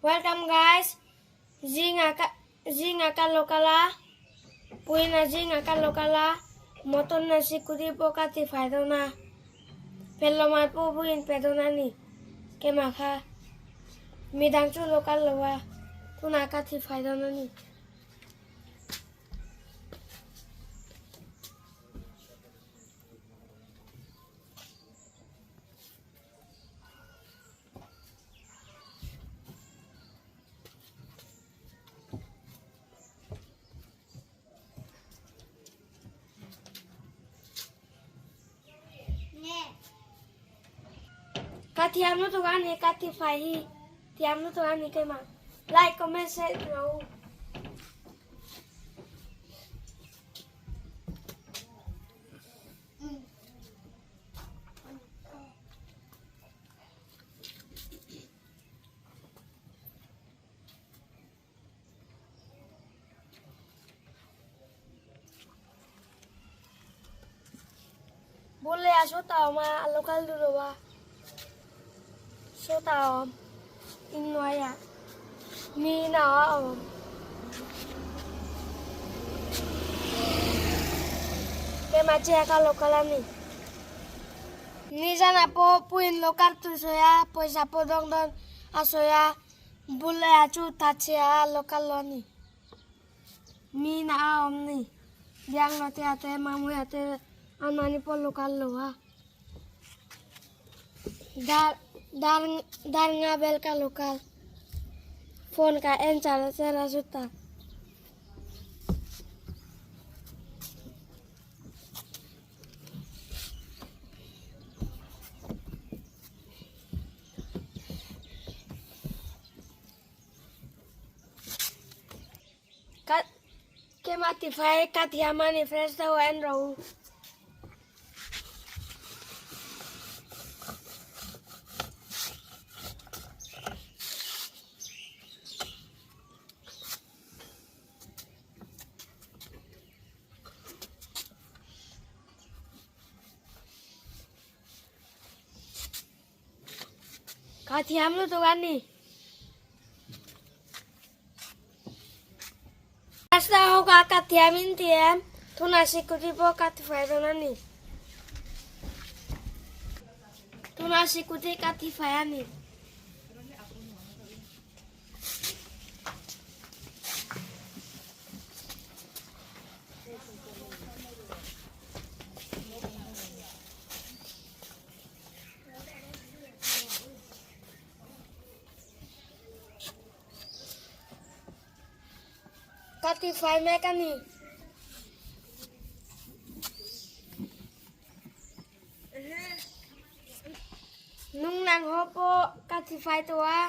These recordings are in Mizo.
Welcome guys. Zinga ka zinga ka lokala. Puina zinga ka lokala. Motor na sikuri po ka ti faido na. Pelomar po buin pedo na ni. Ke makha. Midang chu lokal lowa. Tuna ka ti faido na ni. Ka thiam lutuk a ni ka ti fai hi thiam lutuk a ni keimah like comment share rawh u. Bule a sawta a awm a a lo kal duh lo a sawta a awm inhnuaiah mi inah a awm. Keimah chiah ka lo kal a ni. Nizanah pawh puiin lo kal tur sawi a, pawisa pawh dawng dawn a sawi a, Buleia chu thatchhia a lo kal lo a ni. Mi inah a awm ni. Biangnotea te Mamuia te anmahni pawh lo kal lo a. Dar dar dar nga vel ka lo kal. Phone ka en char char a chutah. Keimah tifai ka thiam a ni fresh deuh a en rawh u. Ka thiam lutuk a ni. Rasta ho ka ka thiam in ti em? Tunah sikuri pawh ka tifai dawn a ni. Tunah sikuri ka tifai a ni. Ka tifai mek a ni. Nungnang ho pawh ka tifai tawh a,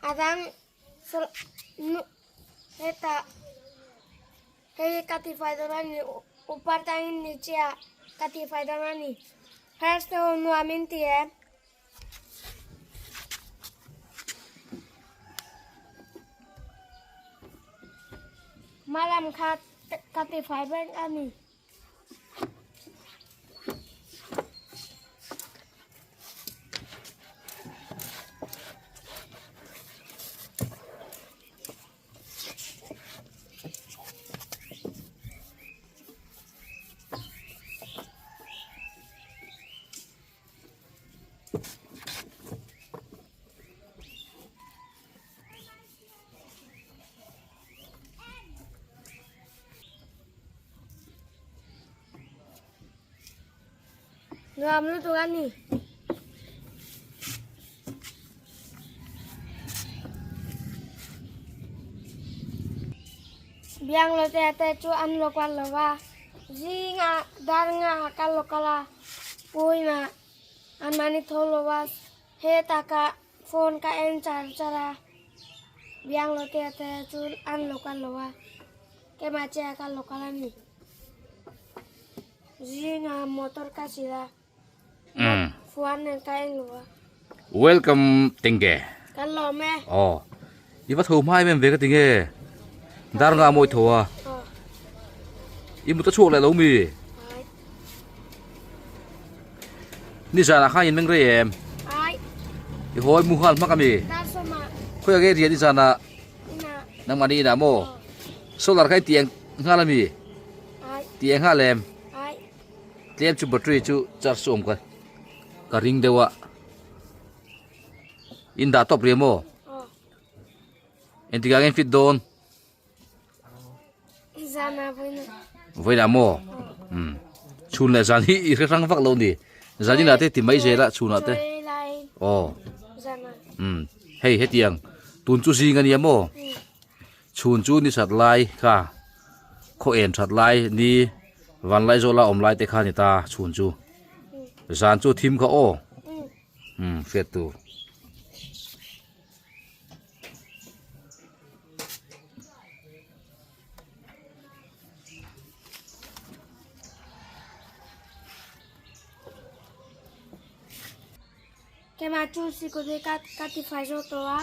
a dang hetah hei ka tifai dawn a ni, upar tangin niche ah ka tifai dawn a ni. First te ho nuam in ti em? Hmalam kha ka tifai vek a ni. Nuam lutuk a ni. Bianglote te chu an lo kal lo va, zingah dar ngah kal lo kal a, puiinah anmahni tho lo va, hetah ka phone ka en char char a, Bianglote te chu an lo kal lo va, keimah chiah ka lo kal a ni. Zingah motor ka sil a, fuan nen ka en lo va. Welcome tenge. Kan lawm e. Aw. I va tho hma em em ve ka ti nge. Dar nga mawi tho a. I mut a chhuak leh lo mi. Ni zan ah khan in meng rei em. Ai. I hawi mu nghal hmak a mi. Dar sawm ah. Khawi ah nge rian i zan ah? Nangmahni inah maw? Solar kha i ti eng nghal ami? Ti eng nghal em? Tlem chu battery chu charge chu awm ka ka ring deuh a. In dah tawp riah maw? Engtikah nge in fit dawn? Vawiinah maw? Umm. Chhun leh zan hi i hre hrang vak lo ni. Zan inah te ti mai zel a chhunah te. Aw. Umm. Hei hetiang tun chu zing a nia maw? Chhun chu ni sat lai kha khaw en that lai ni vanlai zawla awm lai te kha ni ta chhun chu. Zan chu thim kha aw. Umm hriat tur. Kema chu sikudi ka ka ti fai zo to a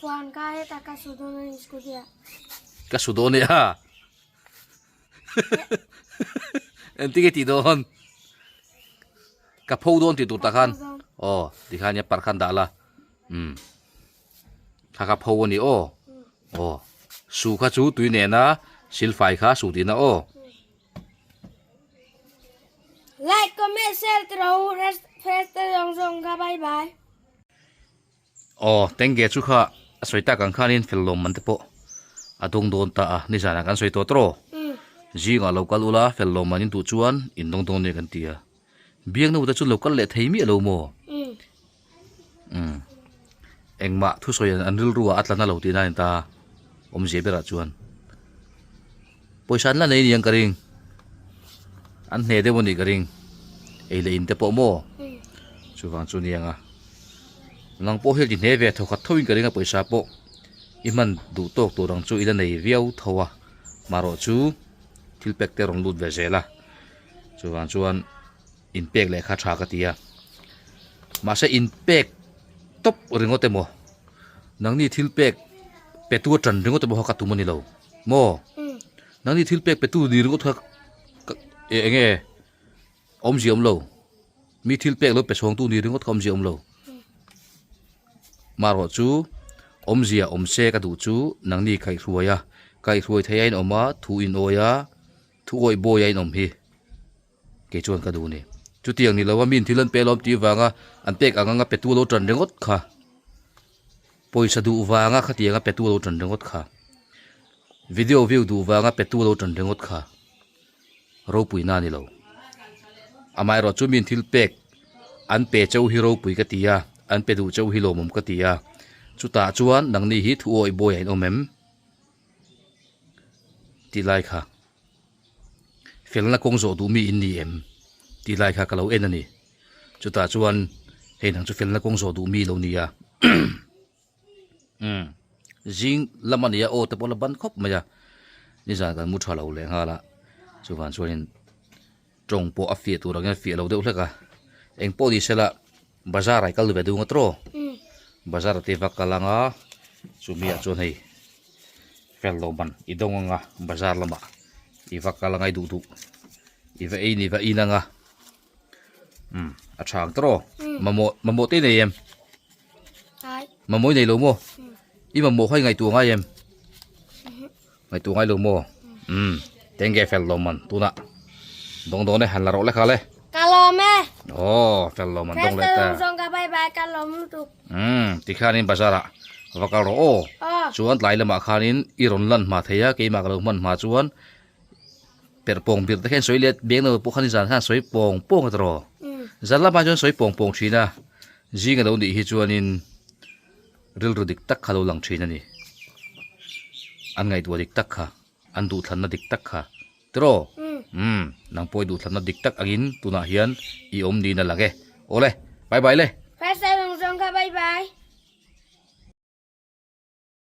fuan ka he ta ka su don ani sikudi a. Ka su dawn e a. Engtin nge tih dawn? Ka pho dawn tih tur tak khan. Aw tikhan nia parh khan dah la. Umm kha kha pho a ni aw aw su kha chu tui nena silfai kha su tihna aw. Like comment share te ro press te zawng zawng kha bye bye. Aw tengge chu kha a sawi tak ang khanin fel lawm man te pawh a dawng dawn ta a nizanah kan sawi tawh tawh zingah lo kal ula fel lawm man in duh chuan in dawng dawn nia kan ti a biakna te chu lo kal leh thei miah lo maw. Umm engmah thusawi an rilru ah a tla na lo tih na a ni ta awmzia berah chuan pawisa an la nei aniang ka ring an hne deuh a nih ka ring ei leh in te pawh maw chuvang chu aniang a nang pawh hian i hne ve thaw khat tho in ka ring a pawisa pawh i hman duh tawk tur ang chu i la nei viau tho a marawh chu thil pek te rawn lut ve zel a chuvang chuan. Inpek leh kha tha ka ti a, mahse inpek tawp ringawt emaw nangni thil pek petu atan ringawt emaw kha ka tum a ni lo maw? Nangni thil pek petu ni ringawt kha ka eng nge awmzia awm lo, mi thil pek lo pe chhawngtu ni ringawt kha awmzia awm lo. Marawh chu awmzia awm se ka duh chu nangni kaihhruai a, kaihhruai thei a inawm a, thu inawi a, thu awih bawi a inawm hi. Kei chuan ka duh ni. Chutiang ni lo a min thil an pe lawm tih vanga an pek ang anga petu lo tan ringawt kha. Pawisa duh vanga khatianga petu lo tan ringawt kha. Video view duh vanga petu lo tan ringawt kha. Ropui na ni lo. Amaherawh chu min thil pek an pe cheu hi ropui ka ti a, an pe duh cheu hi lawmawm ka ti a. Chutah chuan nangni hi thu awih bawi a inawm em? Tih lai kha. Felna kawng zawh duh mi in ni em? Tih lai kha ka lo en a ni. Chutah chuan hei nang chu felna kawng zawh duh mi lo ni a. Umm zing lam a nia aw te pawh la ban khawp mai a. Nizan kan mu tha lo leh nghal a. Chuvan chuanin tawng pawh a fiah tur angin a fiah lo deuh hlek a. Eng pawh ni sela bazar ah i kal ve duh nga tawh. Bazar ah te va kal anga chumi ah chuan hei. Fel lo man i dawng anga bazar lamah i va kal angai duh duh i va ei ni va in anga umm a tha ang tawh mamawh mamawh te i nei em mamawh i nei lo maw i mamawh kha i ngaihtuah ngai em ngaihtuah ngai lo maw umm tenge fel lo man tunah dawng dawn e han la rawh le kha le ka lawm e aw fel lo man dawng leh ta bye bye ka lawm lutuk Umm tikhianin bazar ah va kal rawh aw. Chuan tlai lamah khanin i rawn lan hma thei a, keimah ka lo hman hma chuan perh pawng bir te kha in sawi let beng lo pawh khan zan khan sawi pawng pawng a tawh. Zan lamah chuan sawi pawng pawng thin a, zing a lo nih hi chuanin rilru dik tak kha lo lang thin a ni. An ngaihtuah dik tak kha, an duhthlanna dik tak kha. Tiraw? Umm, nang pawh i duhthlanna dik tak angin tunah hian i awm niin a lang e. Awle, bye bye le! First time ang zawng kha bye bye.